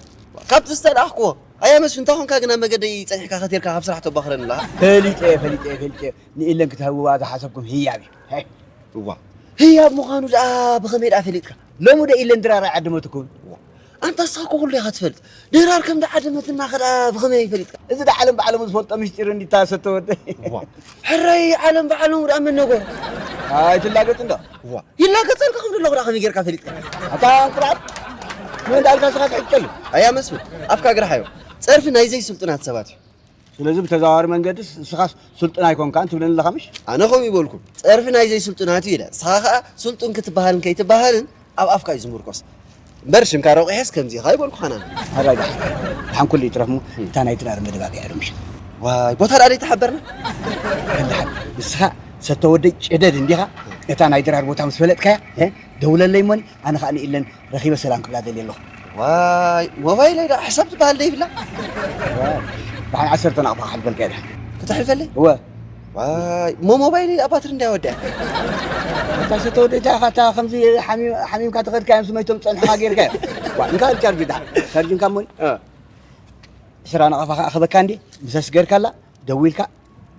ካብቲ ዝተላእኽክዎ። ኣያ መስፍን፣ እንታይ ኾንካ ግን ኣብ መገደይ ጸኒሕካ ከቲርካ ካብ ስራሕ ተባኽረኒ ኣለኻ? ፈሊጠ እየ፣ ፈሊጠ እየ፣ ፈሊጠ እየ። ንኢለን ክትህብዋ ዝሓሰብኩም ህያብ እዩ። ሄይ። እዋ፣ ህያብ ምዃኑ ደኣ ብኸመይ ደኣ ፈሊጥካ? ሎሚ ዶ ኢለን ድራር ኣይዓደመትኩምን? እዋ፣ ኣንታ ንስኻ እኮ ኩሉ ኢኻ ትፈልጥ። ድራር ከም ዝዓደመትና ከ ደኣ ብኸመይ ፈሊጥካ? እዚ ደኣ ዓለም ብዓለሙ ዝፈልጦ ምስጢር እንዲታ ሰተ ወደይ። እዋ፣ ሕራይ ዓለም ብዓለሙ ደኣ መን ነገሮ? ኣይትላገጽ እንዶ። እዋ፣ ይላገጸልካ ከም ዘለኹ ደኣ ከመይ ጌርካ ፈሊጥካ? ኣታ እንቁላል፣ መን እንዳልካ ስኻ ትሕጨሉ? ኣያ መስፍን፣ ኣፍካ ግርሓዮ። ጸርፊ ናይ ዘይስልጡናት ሰባት እዩ። ስለዚ ብተዘዋዋሪ መንገድስ ንስኻስ ስልጡን ኣይኮንካን ትብለኒ ኣለኻ ምሽ? ኣነ ከምኡ ይበልኩ። ጸርፊ ናይ ዘይስልጡናት እዩ ኢለ። ንስኻ ኸኣ ስልጡን ክትበሃልን ከይትበሃልን ኣብ ኣፍካ እዩ ዝምርኮስ። እምበር ሽምካ ረቑሔስ ከምዚ ኢኻ ኣይበልኩኻን ኣነ። ኣራጋ። ደሓን ኩሉ ይትረፍ እሞ፣ እታ ናይ ድራር መደባትያ እያ ዶ ምሽ? ዋይ፣ ቦታ ደኣ ዘይተሓበርና? እንድሓር ንስኻ ሰተ ወደይ ጨደድ እንዲኻ፣ እታ ናይ ድራር ቦታ ምስ ፈለጥካያ፣ እ፣ ደውለለይ እሞኒ፣ ኣነ ኸኣ ንኢለን ረኺበ ሰላም ክብላ ደልየ ኣለኹ። ዋይ፣ ሞባይለይ ደኣ ሕሳብ ትበሃል ዶ ይብላ? ዋይ፣ ደሓን ዓሰርተ ናቕፋ ክሓልፈልካ እየ ደሓን። ክተሕልፈለይ? እወ። ዋይ፣ እሞ ሞባይለይ ደኣ ባትሪ እንድያ ወዲኣ። እታ ሰተ ወደይ እታ ኢኻ እታ ከምዚ ሓሚም-፣ ሓሚምካ ተኸድካዮም ስመይቶም ጸንሕኻ ጌርካዮ። ዋይ፣ እንካ ቻርጅ ደሓን። ቻርጅ እንካ እሞኒ። እ። ዕስራ ናቕፋ ከኣ ክበካ እንዴ፣ ምሰስ ገርካላ፣ ደዊልካ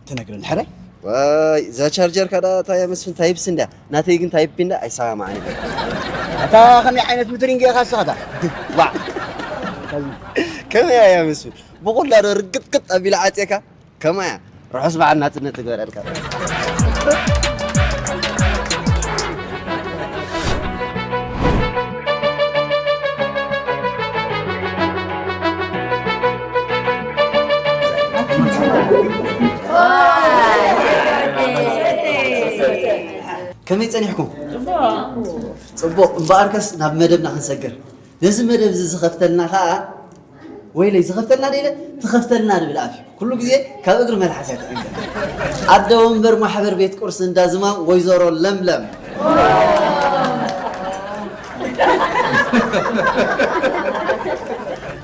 ትነግረኒ፣ ሕራይ? ዋይ፣ እዛ ቻርጀርካ ደኣ እታ እያ መስፍን ታይፕሲ እንድያ። ናተይ ግን ታይፕ ቢ እንዳ ኣይሰማማዕን እዩ። ኣታ ከመይ ዓይነት ምትሪንግ ኢኻ ንስኻ እታ? ዋዕ። ከመይ እያ መስፍን? ብኹላ ዶ ርግጥቅጥ ኣቢላ ዓጽየካ? ከማያ፣ ርሑስ በዓል ናጽነት ይግበረልካ። ከመይ ጸኒሕኩም? ጽቡቕ። እምበኣርከስ ናብ መደብና ክንሰግር። ነዚ መደብ እዚ ዝኸፍተልና ኸኣ፣ ወይለይ፣ ዝኸፍተልና ደይለ፣ ትኸፍተልና ንብል ኣፍ እዩ። ኩሉ ግዜ ካብ እግሪ መልሓስ እያ ትዕንገል። ኣደ ወንበር ማሕበር ቤት ቁርሲ እንዳ ዝማም ወይዘሮ ለምለም።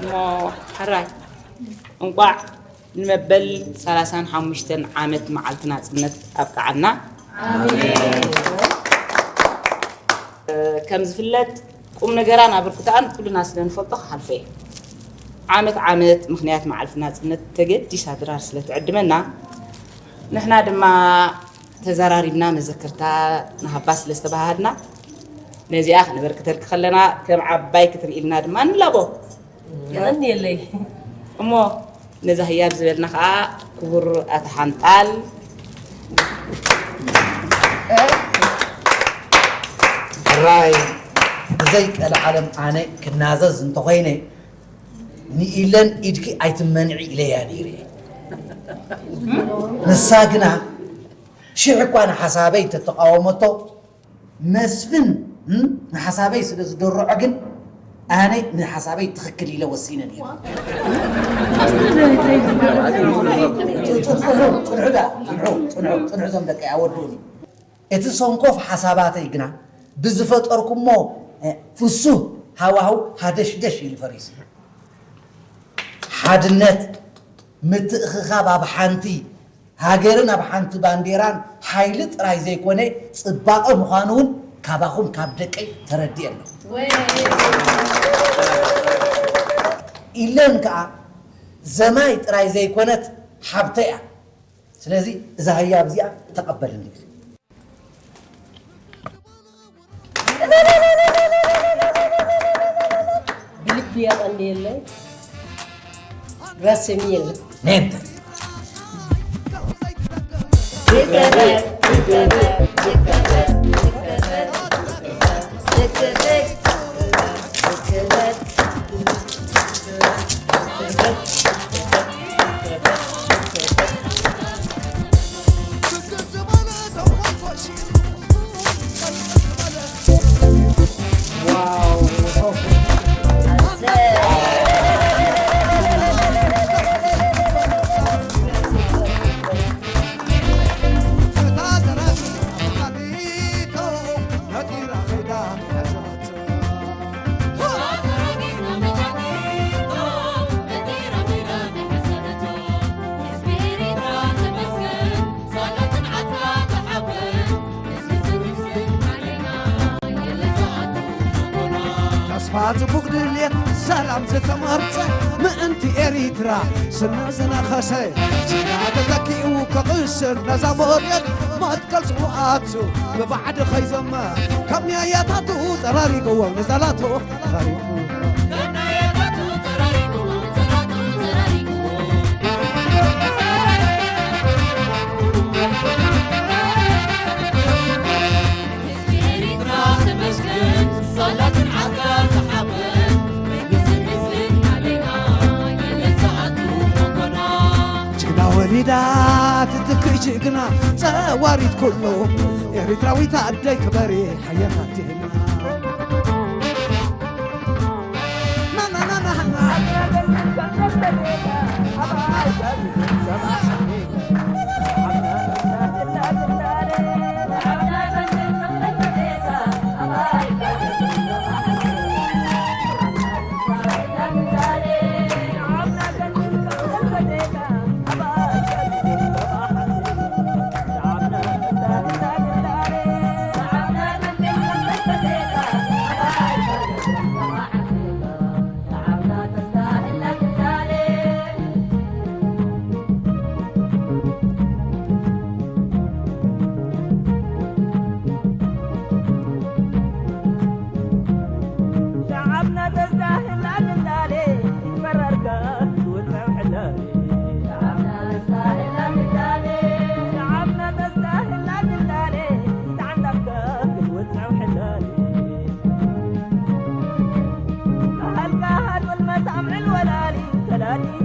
እሞ ሕራይ እንቋዕ ንመበል ሰላሳን ሓሙሽተን ዓመት መዓልቲ ናጽነት ኣብቅዓና። ከም ዝፍለጥ ቁም ነገራን ኣበርክቶኣን ኩልና ስለ ንፈልጦ ክሓልፎ እየ። ዓመት ዓመት ምኽንያት መዓልቲ ናጽነት ተገዲሳ ድራር ስለ ትዕድመና፣ ንሕና ድማ ተዘራሪብና መዘክርታ ንሃባ ስለ ዝተባሃሃልና፣ ነዚኣ ከነበርክተልኪ ከለና ከም ዓባይ ክትርኢ ኢልና ድማ ንላቦ። የቐንየለይ። እሞ ነዛ ህያብ ዝበልና ኸኣ ክቡር ኣቶ ሓንጣል። ሕራይ ብዘይ ቀልዓለም ኣነ ክናዘዝ እንተኾይነ ንኢለን ኢድኪ ኣይትመንዒ ኢለያ ነይረ። ንሳ ግና ሽሕ እኳ ንሓሳበይ እንተተቃወመቶ መስፍን፣ እም፣ ንሓሳበይ ስለ ዝደርዖ ግን ኣነ ንሓሳበይ ትኽክል ኢለ ወሲነ ነይረ። ጽንሑ፣ ጽንሑ፣ ጽንሑ፣ ጽንሑ፣ ጽንሑ፣ ጽንሑ፣ እዞም ደቀይ ኣወድኡኒ። እቲ ሰንኮፍ ሓሳባተይ ግና ብዝፈጠርኩሞ፣ እ፣ ፍሱህ ሃዋህው ሃደሽደሽ ኢሉ ፈሪሱ። ሓድነት፣ ምትእኽኻብ ኣብ ሓንቲ ሃገርን ኣብ ሓንቲ ባንዴራን ሓይሊ ጥራይ ዘይኮነ ጽባቐ ምዃኑ እውን ካባኹም ካብ ደቀይ ተረዲኤ ኣለኹ። ኢለን ከኣ ዘማይ ጥራይ ዘይኮነት ሓብተይ እያ። ስለዚ እዛ ህያብ እዚኣ ተቐበልኒ። ብልቢ የቐንየለይ። ራስ የሚል ኔንተ ተስፋ ጽቡቕ ድልየት ሰላም ዝተመርጸ ምእንቲ ኤሪትራ ስነ ዝነኸሰ ስጋ ተተኪኡ ክቕስን ነዛ መሬት መትከል ስውኣቱ ብባዕዲ ከይዘመ ካብ ኒያያታቱ ጸራሪግዎ ንጸላቱ ጸራሪጉ ጅግና ወሊዳ ትትክእ ጅግና ጸዋሪት ኩሉ ኤሪትራዊት ኣደይ ክበሪ ሓየት ኣዴና።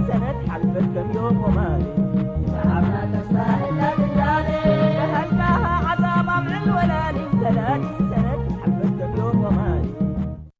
ሰነት ሓልፈት ከም ዮሆ